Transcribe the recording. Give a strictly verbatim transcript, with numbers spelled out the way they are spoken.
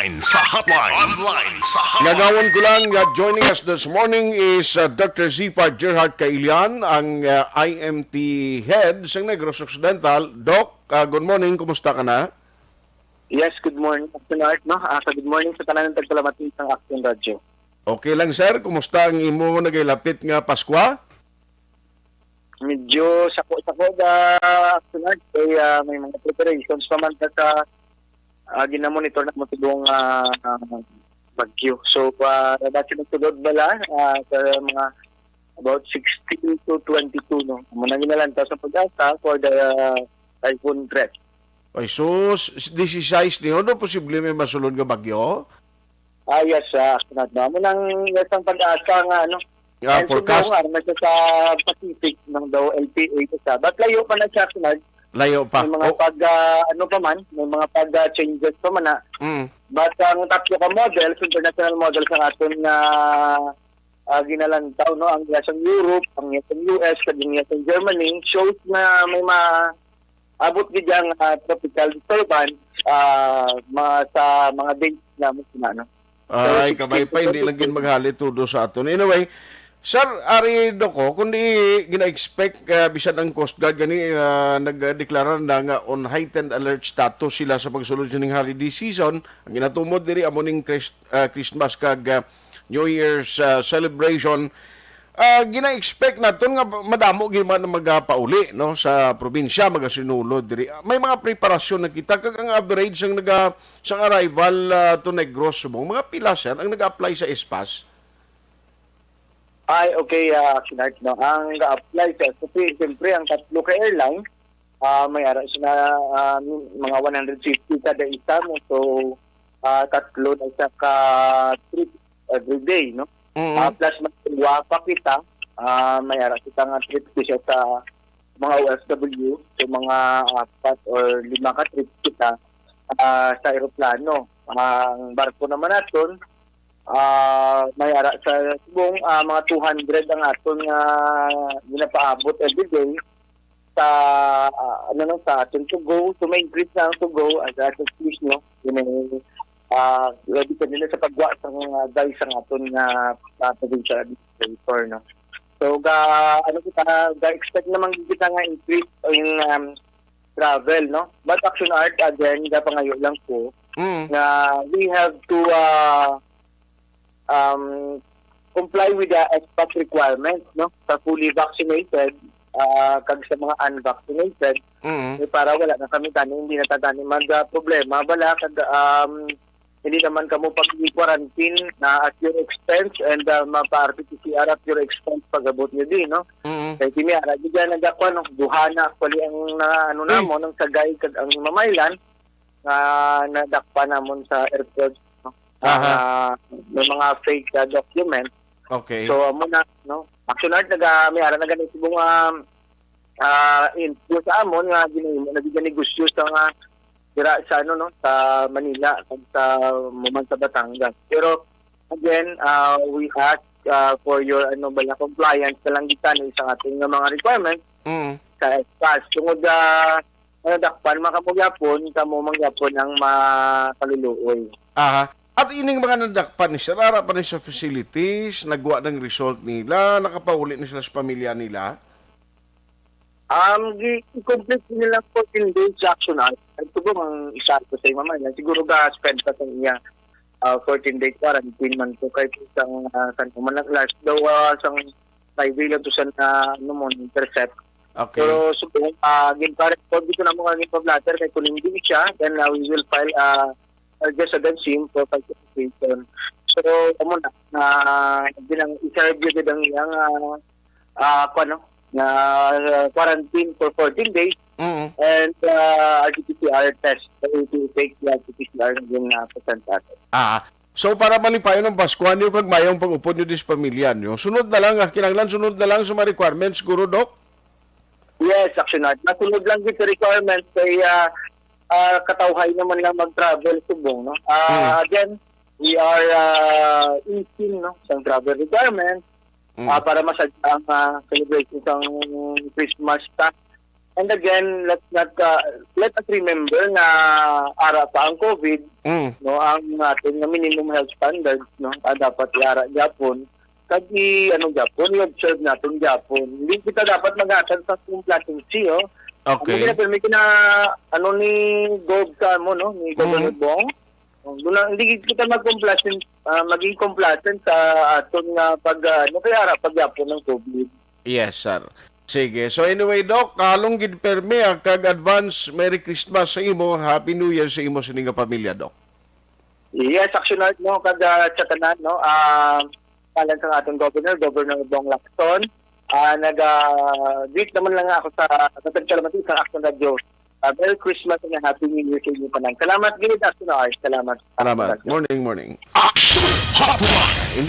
Online sa hotline. Online sa hotline. Ngangawon ko lang nga joining us this morning is, uh, Doctor Zifa Gerhard Kailian, ang, uh, I M T head sa Negros Occidental. Doc, uh, good morning. Kumusta ka na? Yes, good morning, Action Art, no? Ah, sa good morning sa tanan ng tagpalamating sang Action Radio. Okay lang, sir. Kumusta ang imo nagailapit nga Paskwa? Medyo sako-sako da, Action Art. Kay, ah, may mga preparations pa man ta sa, ah, ginamonitor na mo tibong, ah, bagyo. So, ah, dati nagtulod bala, ah, sa mga about sixteen to twenty-two, no? Amo na ginalantaw sa PAGASA for the, ah, typhoon threat. Ay, sus, disisais niyo, no? Posible may masulod nga bagyo? Ah, yes, ah, Action Art, no? Amo nang, yes, ang PAGASA nga, ano, Ah, and forecast. Subong, ano, sa, sa Pacific, nang daw L P A, sa. But layo pa na siya, Action Art. Layo pa. May mga Oh. pag, ah, ano pa man, may mga pag, ah, changes pa man na. Mm. But ang tatlo ka models, international models ang aton nga, ah, ginalantaw, no? Ang iya sa Europe, ang iya sa U S, kag ang iya sa Germany, shows na may maabot gid ang, ah, tropical disturbance, ah, mga, sa mga days na mo sina, no? Ay, so, kabay pa, hindi lang gid maghali todo sa aton. Anyway, Sir Ari Doco, kung di gina-expect, ah, bisan ang Coast Guard gani, ah, nagdeklara na nga on heightened alert status sila sa pagsulod sining holiday season, ang ginatumod diri amo ning Chris-, ah, Christmas kag, ah, New Year's, ah, celebration. Ah, gina-expect naton nga madamo gyud man ang magapauli, no, sa probinsya, magasinulod diri. May mga preparasyon na kita, kag ang average sang naga-, sang arrival, ah, to Negros subong, mga pila, sir, ang nag-apply sa S-PASS? Ay, okay, ah, Action Art, no? Ang ga-apply sa S P, siyempre, ang tatlo ka airline, ah, may ara sila, ah, mga one hundred fifty kada isa, no? So, ah, tatlo na isa ka trip every day, no? Mm. Ah, plus may duwa pa kita, ah, may ara kita nga trip, isa sa mga O F W, so mga apat or lima ka trip kita, ah, sa eroplano. Ang barko naman naton, ah, may ara sa subong, ah, mga two hundred ang aton nga ginapaabot every day sa, ah, ano, no, sa aton to go. So, may increase na ang to go as, as excuse, no? Yun ay, ah, depende na sa pagwa sa mga guys ang aton nga, ah, provincial administrator, no? So, ga, ano kita, ga-expect naman kita nga increase in, um, travel, no? But Action Art, again, gapangayo lang ko Mm. nga we have to, ah, um, comply with the S-PASS requirements, no? Sa fully vaccinated, ah, kag sa mga unvaccinated, Mm. eh, para wala na kami tani, hindi na ta tani mag, ah, problema, bala, kag, um, hindi naman kamo pag-quarantine na at your expense and, ah, mapa-R T P C R at your expense pag-abot nyo di, no? Mm. Kay kini, ara, di dyan nagdakpan, no? Duha na, actually, ang na, ano Uy. namon, ang Sagay kag ang Mamaylan, nga nadakpan namon sa airport, no? Aha. Ah, may mga fake, ah, document. Okay. So, amo na, no? Action Art, naga, may ara na gani subong, ah, ah, info sa amon nga ginahimo na gid negosyo sa nga dira sa, ano, no, sa Manila kag sa muman sa Batangas. Pero again, ah, we ask, ah, for your, ano, bala, compliance na lang gid tani sa ating nga mga requirements Mm. sa S-PASS. Tungod, ah, ano, dakpan, mga kamo gyapon, kamo man gyapon ang makaluluoy. Aha. At ining mga nadakpan ni sir, ara pa ni sa facilities, nagwa ng result nila, nakapauli na sila sa pamilya nila? Um, gi-, i-complete nila fourteen days sa Action Art. Ito po ang isa ko sa mama niya. Siguro ga-spend pa sa iya, ah, fourteen day quarantine man to. Kahit isang, ah, san man nag-last daw, ah, sang Friday lang to sa na, ano mo, intercept. Okay. Pero subong, ah, ginpa-record dito na mo nga ginpa-blotter kay kung hindi siya, then, ah, we will file, ah, uh, just a sim for participation. So, amo na, na bilang i-serve gyud ang iyang, ah, ah, kuwan, no, na, ah, quarantine for fourteen days Mm. and, ah, R T P C R test. So, it will take the R T P C R na din na presentado. Ah, so para malipayon ang Pasko, ano yung kag mayong pag-upod nyo dis pamilya nyo? Sunod na lang, ah, kinahanglan sunod na lang sa mga requirements, siguro, Doc? Yes, Action Art. Nasunod lang gyud sa requirements kay, ah, ah, katawhay naman lang mag-travel subong, no? Ah, Hmm. Again, we are, ah, easing, no, sa travel requirements, Hmm. ah, para masadya ang, ah, celebration sa Christmas ta. And again, let's not, uh, let us remember na ara pa ang COVID, Mm. no, ang aton nga minimum health standards, no, ah, dapat iara gyapon, kag i ano gyapon, i-observe naton gyapon. Hindi kita dapat maghatag sa complacency, oh. Okay. Hindi na permi kina ano ni Gov sa amo, no, ni Governor Mm. Bong. Oh, duna, hindi kita mag-complacent, ah, maging complacent sa aton nga pag ah, ano kaya ara pagyapon ng COVID. Yes, sir. Sige. So anyway, Doc, halong gid permi ang kag advance Merry Christmas sa imo, Happy New Year sa imo sini nga pamilya, Doc. Yes, Action Art, no, kag ah, sa tanan, no, ah, ngalan sa aton governor, Governor Bong Lacson, ah, nag ah, greet naman lang ako sa nagkalaman sa Action Radio. Ah, Merry Christmas and a Happy New Year sa inyo tanan. Salamat gid, Action Art. Salamat. Salamat. Morning, morning. Action Hotline.